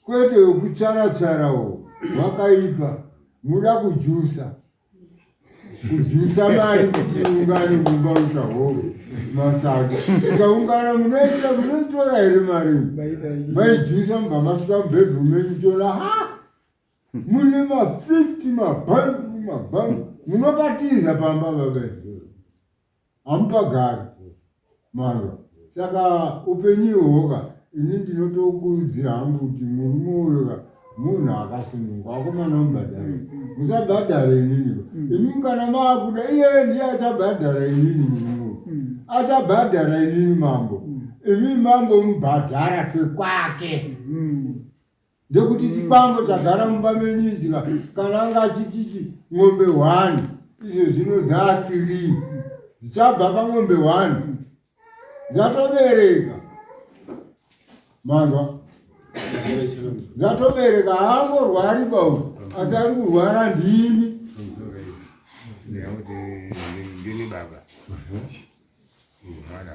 kwete wekutsvara tsvarawo wakaipa muda kujusa kujusa mari kuti iungane mumba kuita hove masaga ikaungana munoita munoitora here mari maijusa mubva masvika mubedroom menyu toona ha mune ma50 mabhangu mabhangu munobatiza pamba baba hamupagari manzwa saka upenyu ihwoka ini ndinotokurudzira hangu kuti murume uyoka munhu akasununguka akomana mubhadhara musabhadhara inini imi kana maakuda iyeye ndiye achabhadhara inini murume uyu achabhadhara inini mambo imi mambo mubhadhara twekwake ndekuti chikwambo chagara mumba menyu ichika kana anga achichichi ng'ombe one izvo zvino dzaatiri dzichabva pang'ombe one dzatobereka manzwa dzatobereka haangorwari bau asi ari kurwara ndimi ndini baba mwana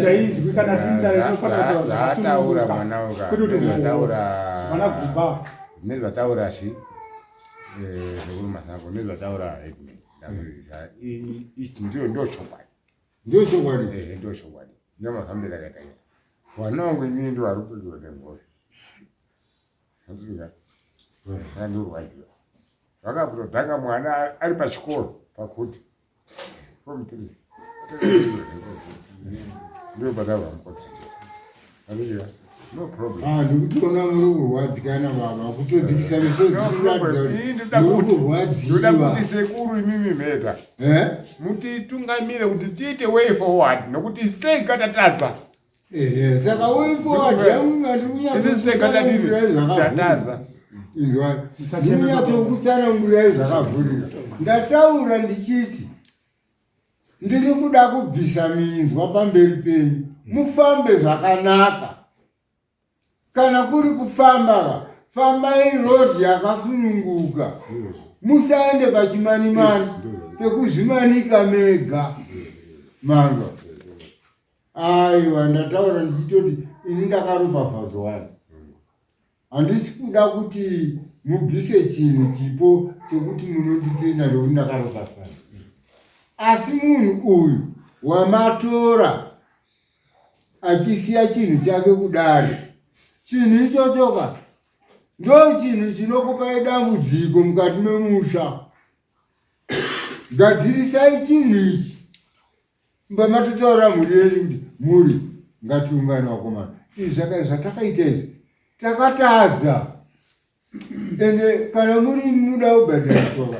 Chaizwi kana tindataura mwana ukataura mwana gumba nezvataura shi eh, sekuru masango nezvataura headman ndiyo ndo chokwadi ndio chokwadi eh, ndo chokwadi ndio mafambiro akaita mwana wangu inini ndo ari kupedwa nengozi andorwadziwa vakakutotanga mwana ari pachikoro pakuti form three ndio patava mukotsa chete no problem ah, ndikutoona muri kurwadzikana baba kutodzikisa misodzi kuratidza muri kurwadziwa kuti sekuru imimi mheta eh? mutitungamire kuti tiite way forward nokuti sei katatadza saka way forward yangu ngatikunyatsotsanangurai inzwani ndikunyatso-kutsanangurai zvakavhurika ndataura ndichiti ndiri kuda kubvisa minzwa pamberi penyu mufambe zvakanaka kana kuri kufamba ka fambai road yakasununguka musaende pachimanimani pekuzvimanika mega manzwa aiwa ndataura ndichitoti ini ndakaropafadzwa wani. Handisi kuda kuti mubvise chinhu chipo chekuti munonditenda nekuti ndakaropafadzwa. Asi munhu uyu wamatora achisiya chinhu chake kudare, chinhu ichochoka ndo chinhu chinokupai dambudziko mukati memusha. Gadzirisai chinhu ichi. Mba matotaura mhuri yenyu kuti mhuri ngatiungane vakomana. Izvi zvaka zvatakaita izvi takatadza. Ende kana muri muda kubhadhariswa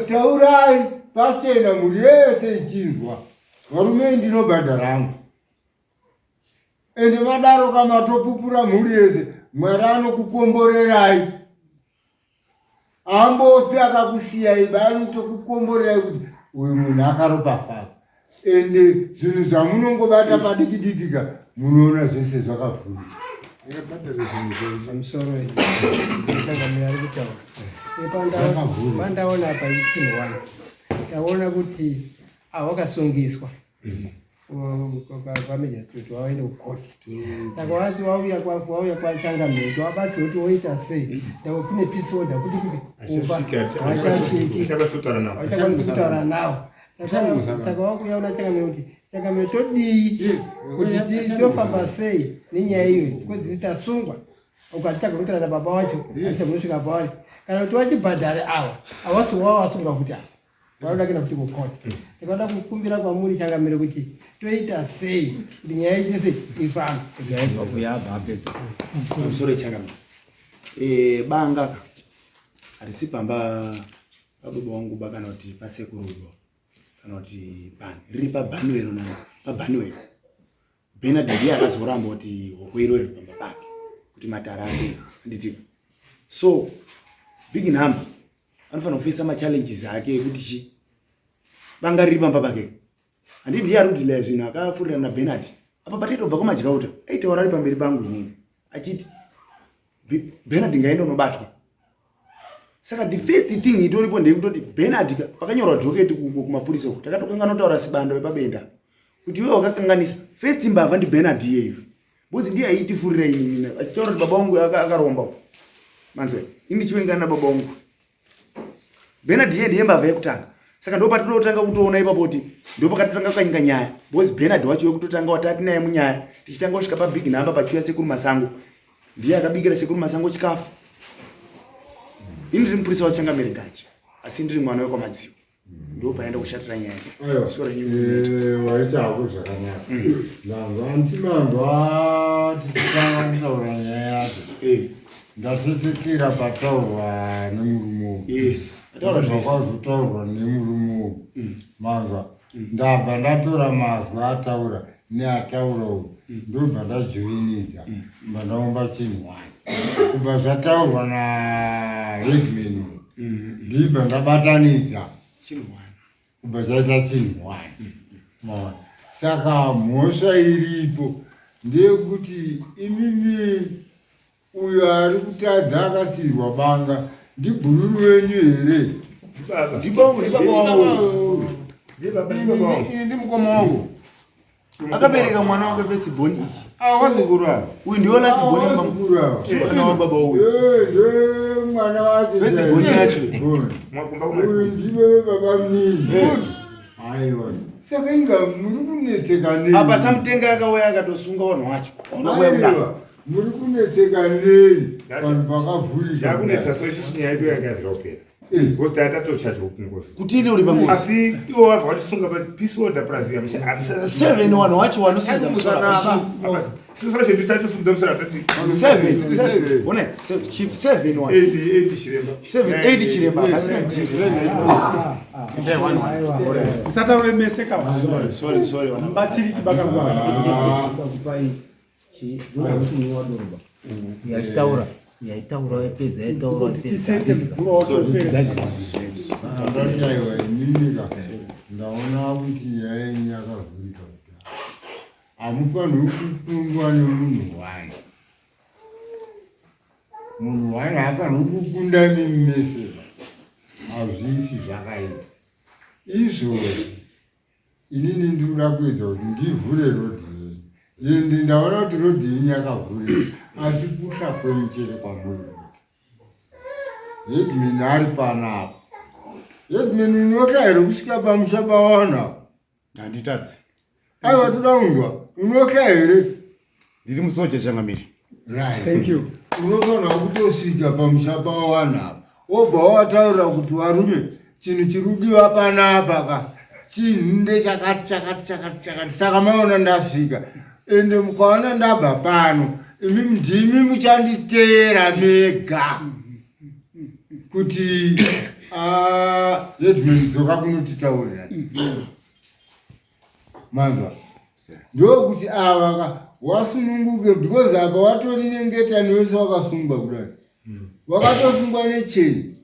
taurai pachena mhuri yese ichinzwa. Varume ndinobhadhara hangu. Ende vadaro kamatopupura mhuri yese Mwari anokukomborerai. Haambofi akakusiyai ba anotokukomborerai kuti uyu munhu akaropafadzwa. Ende zvinhu zvamunongobata padiki diki ka munoona zvese zvakavhurika. Pamusoro changamire ari kutaura. Pandaona apa chinhu one. Taona kuti awakasungiswa. Kwamejasitireti waende kukoti. Saka wati wauya wauya kwachangamire kuti wabatsirwe kuti woita sei. Ndako kune peace order kuti kuti hachakwanisi kutaura nawo. Saka wakuya una changamire kuti changamire todii kuti tofamba sei nenyaya iyoyi because tasungwa ukati tagona kutaura nababa wacho achagonosvika baba wacho kana kuti wachibhadhare awa awasungwa wasungwa kuti awa vanoda kuenda futi kukoti tikada kukumbira kwamuri changamire kuti toita sei kuti nyaya iite sei ifambe. Yaibva kuyabva apedza. Pamusoro changamire. Eh, banga ka harisi pamba pababa wangu ba kana kuti pasekuru ba kana kuti pani riri pabhanuwero na pabhanuwero. Bernard ndiye akazoramba kuti hoko iro riri pamba pake kuti matara ake handitika. So big number anofanira kufesa machallenges ake ekuti chi banga riri pamba pake handii ndiye ari kudhilaya zvinhu akafurira nabenard apa pataitobva kwamadyauta aitaura ari pamberi pangu inini achiti benard ngaende unobatwa saka the first thing itoripo ndeyekutoti benard pakanyorwa dhoketi kumapurisa uku takatokangana kutaura sibanda wepabenda kuti iwe wakakanganisa first mbavha ndibenard iyeyo Because ndiye aitifurira inini achitaura kuti baba wangu akaromba. Manzwa. Ini ndichiwengana nababa wangu. Bernard iye ndiye mbavha yekutanga. Saka ndo patinotanga kutoona ipapo kuti ndo pakatotanga kukanyika nyaya. Because Bernard wacho wekutotanga watati naye munyaya tichitanga kusvika pa big number pachiuya sekuru Masango. Ndiye akabikira sekuru Masango chikafu. Ini ndiri mupurisa waChangamire Gachi asi ndiri mwana wekwaMadziwa. Ndo paenda kushatira nyaya. Eh, waita hako zvakanaka. Ndanzwa ndimanzwa tichitanga kutaura nyaya yacho. Eh. Ndatetekera pataurwa nemurume uyu. Yes. Ataura zvese. Zvakazotaurwa nemurume uyu. Manzwa. Ndabva ndatora mazwi ataura neataura uyu. Ndobva ndajoinidza. Ndobva ndaumba chinhu one. Kubva zvataurwa na headman uyu. Ndibva ndabatanidza kubva chaita chinhu one. Maona. Saka mhosva iripo ndeyekuti imimi uyo ari kutadza akasiirwa banga ndibhururu wenyu here? Ndibaba wangu. Ini ndi mukoma wangu. Akabereka mwana wake first born iyi. Ah, wazukuru ava. Uyu ndiwo last born yamba. Wazukuru ava. Mwana wa baba uyu. Eh, ndiye mwana wacho. First born yacho. Mwakumba kuma. Uyu ndiwe baba mnini. Aiwa. Saka inga muri kunetseka nei? Apa samutenga akauya akatosunga vanhu wacho. Hauna kuuya kudai. Aiwa, muri kunetseka nei? Vanhu vakavhurika. Chakunetsa so isusu nyaya yedu yanga yabvira kupera. Eh. Because tatochaja kungozi. Kuti ile uri pangozi. Asi iwo wabva watisunga pa peace order plus ya msha. Seven vanhu wacho vanosimudza musoro. Apa isusu vacho nditatosimudza musoro atati Seven. Seven. One. Seven. Chief seven one. 8 8 chiremba. Seven. Eight chiremba. Pasina deal. Usataure mese ka. Sorry, sorry, sorry. vana. Mubatsiriki bakangwara. Kupai chi kuti ni wadoroba. Yachitaura, yaitaura yapedza yaitaura Titsetse mugura watopera. Ndaiwa inini ka ndaona kuti nyaya yenyu yakavhurika kudhara. Hamufaniri kukundwa nemunhu one. Munhu one haafaniri kukunda imimi mese. Hazviiti zvakaita. Izvozvi inini ndinoda kuedza kuti ndivhure rodhi yenyu. Ende ndaona kuti rodhi yenyu yakavhurika asi kuhla kwenyu chete kwamuri. Headman ari panapa. Headman unotya here kusvika pamusha pawana? Handitadzi. Aiwa toda kunzwa. Unotya here? Ndiri musoja changamire. Right. Thank you. Unofanira kutosvika pamusha pawana apa. Wobva wataura kuti varume chinhu chiri kudiwa panapa ka chinhu ndechakati chakati chakati chakati saka maona ndasvika ende mukaona ndabva pano imi ndimi muchanditeera mega kuti ah, headman dzoka kunotitaurira manzwa ndokuti ava ka wasununguke because apa watori nengetani wese wakasungwa kudai wakatosungwa necheni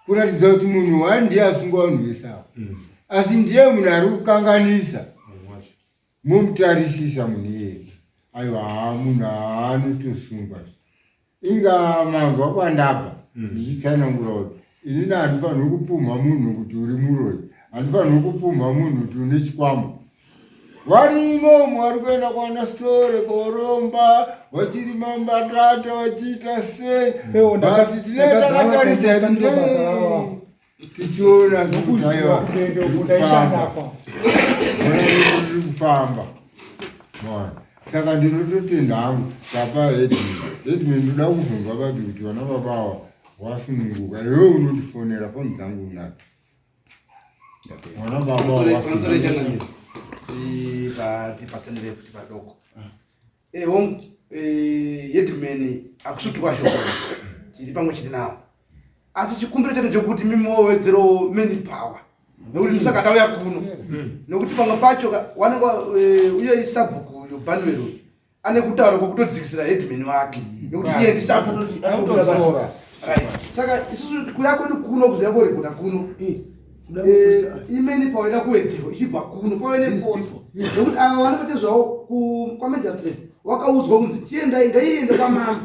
kuratidza kuti munhu one ndiye asungwa vanhu vese ava asi ndiye munhu ari kukanganisa Momutarisisa munhu iyeye. Aiwa haa munhu haanotosungwa. Inga manzwa kwandabva mm. ndichitsanangura kuti inini handifanirwi kupumha munhu kuti uri muroyi, handifanirwi kupumha munhu kuti une chikwambo. Varimo umu vari kuenda kwana store koromba vachirima mbatata vachiita sei but tinenge takatarisa tichiona kuti aiwa tiri kufamba saka ndinototenda hangu papa headman headman ndoda kuzonzwa badi kuti vana baba awa wasununguka iwe unondifonera foni dzangu unadzo vana baba wasununguka patsanire kuti padoko Eh, hongu eh, headman akusuti kwacho tiri pamwe chete nawo asi chikumbiro chedu chekuti mimi wowedzerewo many power nekuti ndosaka tauya kuno nekuti pamwe pacho wanenge eh, uye isabhuku uyo bhanwero ane kutaura kwekutodzikisira headman wake nekuti iye ndisabhuku saka isusu kuya kwedu kuno kuziva koripota kuno Eh, imene pawaida kuwedzerwa ichibva kuno pave neforce nekuti ava vana pate zvavo kwamagistrate wakaudzwa kunzi chiendai ngaiende kwamambo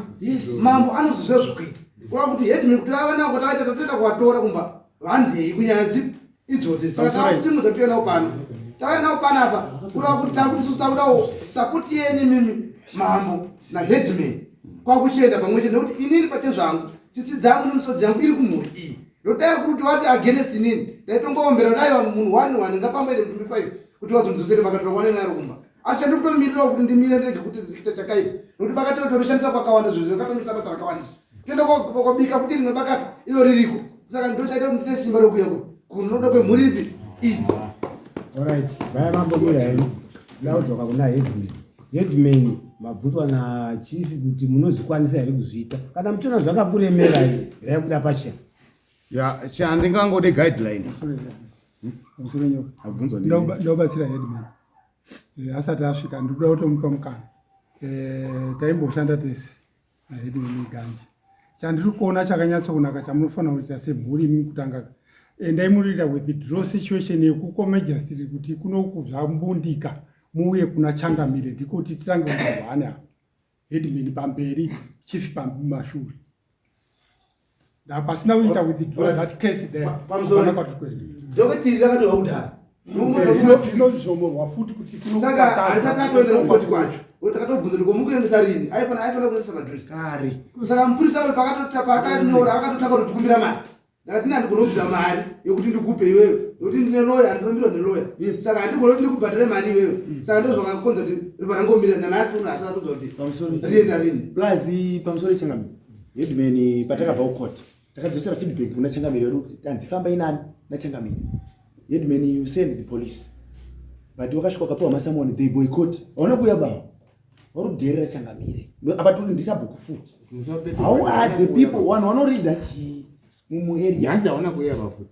mambo anoziziva zvekuita kureva kuti headman kuti vava navo kuti vaita tatoenda kuvatora kumba vandei kunyaya dzipi idzodzi saka tasimudza tiuya navo pano tauya navo panapa kureva kuti takuti susu takudawo sapoti yenyu mimi mambo naheadman kwakuchienda pamwe chete nekuti inini pachezvangu tsitsi dzangu nemisodzi yangu iri kumhuri iyi Ndodai kuti wati against inini ndaitongowombera kuti aiwa munhu one one ngapamwe mutumbi five kuti vazondidzosere vakatora one naro kumba asi chandikutomirirawo kuti ndimire ndege kuti ndikuita chakaipa nokuti bakatiro torishandisa kwakawanda zvinhu zvakatomisa basa rakawandisa toenda kobika kuti rimwe bakati iro ririko saka ndochaita kuti ndine simba rokuya kunoda kwemhuri ipi idzi Alright, vaya vambomira henyu. Ndaudzoka kuna headman. Headman mabvunzwa nachief kuti munozvikwanisa here kuzviita. Kana muchiona zvakakuremerai, raibuda pachena. Ya, chandingangode guideline. Abvunzwa Ndobatsira headman. Eh, asati asvika ndikuda kutomupa mukana. Eh, taimboshanda tese naheadman Ganji. Chandiri kuona chakanyatsokunaka chamunofanira kuita semhuri imi kutanga endai munoita withdraw situation yekukomejastiri kuti kunoku zvambundika muuye kuna changamire ndiko kuti titange kuhwane apa headman pamberi chief pamashure ndapasina kuita withdraw that case there Pamusoro. kwatiri kuenda Dokotiri rakanyorwa kudhara. Rinozvomorwa futi kuti Saka harisati ratoendera kukoti kwacho. Takatobvunza kuti komukuendesa rini? Aifana aifana kuendesa padhuze. Kare. Saka mupurisa uyu pakatota paakanyora akatotanga kutikumbira mari. Ndakati nani ndinokumbira mari yekuti ndikupe iwewe. Nekuti ndine lawyer ndinomirwa nelawyer. Saka handigoni kuti ndikubhadhare mari iwewe. Saka ndozvakakonza kuti ripa rangomira nanhasi uno asati atodza kuti rienda rini. Plus pamusoro changamire. Headman patakabva kucourt takadzosera feedback kuna changamire wedu kuti tanzi fambai nani nachangamire. Headman you send the police. But wakasvika ukapiwa masamoni they boycott. Hauna kuuya baba. Vari kudheerera changamire. Apa turi ndisabhuku futi. How are the people vanhu vanorida chii mumuarea? Nyanzi hauna kuuya pafuti.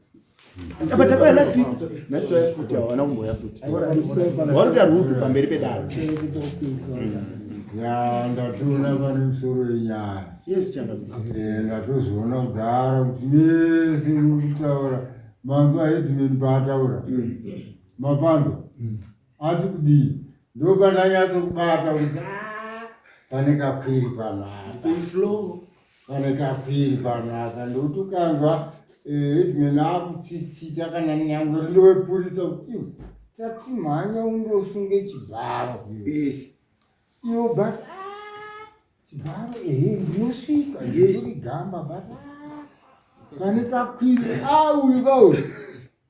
Apa takauya last week. Nhasi vaya futi hawana kumboya futi. Vari kuita rude pamberi pedare. Ya, ndatoona pane musoro wenyaya. Yes, changamire. Eh, ndatozoona kudhara kuti mese muri kutaura manzwa headman paataura. Mapanzwa. Ati kudii? Ndopandanyatso kubata kuti ah, pane kakwiri panapa. Flow. Pane kakwiri panapa ndokuti ukanzwa headman akutsitsita kana nyangwe rindowepurisa kuti iwe tati mhanya undosunge chibharo. Yes. Iyo but ah, chibharo ehe ndinosvika ndinogamba but ah, pane kakwiri ah uyu ka uyu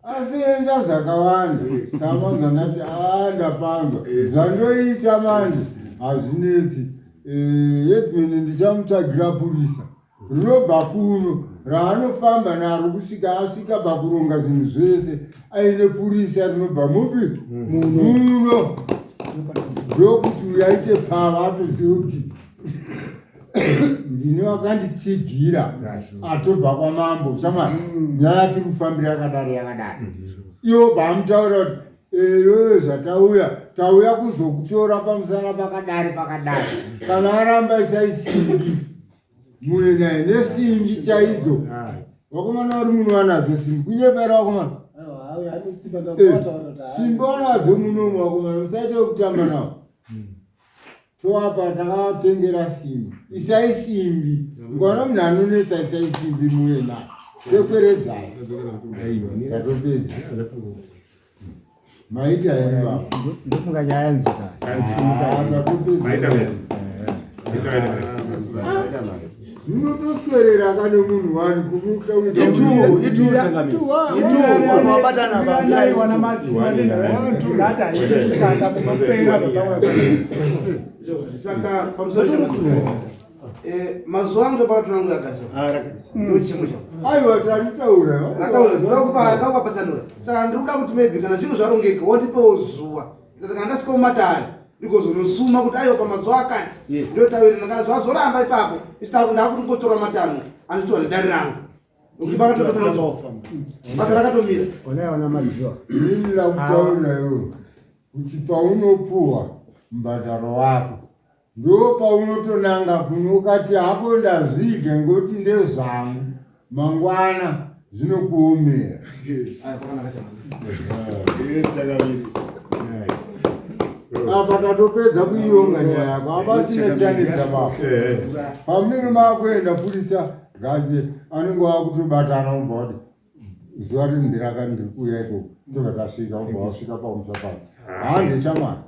asenza zvakawanda samanza ndati ah ndapangwa zvandoita manje hazvinetsi eh, headman ndichamutsvagira purisa rinobva kuno raanofamba naro kusvika asvika pakuronga zvinhu zvese aine purisa rinobva mupi muno ndokuti uyo aite pava atozive kuti ndine wakanditsigira atobva kwamambo shamwari nyaya tiri kufambira yakadari yakadari iwo bvamutaura kuti eyoyo zvatauya tauya kuzokutora pamusana pakadari pakadari kana aramba isai simbi muye naye nesimbi chaidzo vakomana vari muno vanadzo simbi kunyepera vakomana simbi vanadzo munomu vakomana musaite wekutamba nawo toapa takatengera simbi isai simbi ngwana munhu anonetsa isai simbi muye naye tekweredzai tatopedza maita here baba ndofunga nyaya yanzika munotoswerera kane munhu wani kumuka saka pamusoro Eh, mazuva angu epakatora angu agadzira ah, ndochimwe chavo aiwa taritaura rataura ndakupatsanura saka ndiri kuda kuti maybe kana zvinhu zvarongeka wondipewo zuva kana ndasvikawo matare ndigozonosuma kuti aiwa pamazuva akati ndotaurira kana zvazoramba ipapo ndakuti ngotora matanho anotiwa nedare rangu nokuti pakatobasa rakatomira onaiona mazuva ila kutaurira iwe kuti paunopuwa mubhadharo wako Ndopaunotonanga kuno ukati hako ndazvidya ngoti ndezvangu mangwana zvinokuomera. Apa tatopedza kuionga nyaya yako hapasina chanetsa baba. Pamunenge makuenda purisa ganje anenge wakutobatana ubva wati zuva rino ndiraka ndiri kuuya ikoko ndobva tasvika ubva wasvika pamusha pano hanzi shamwari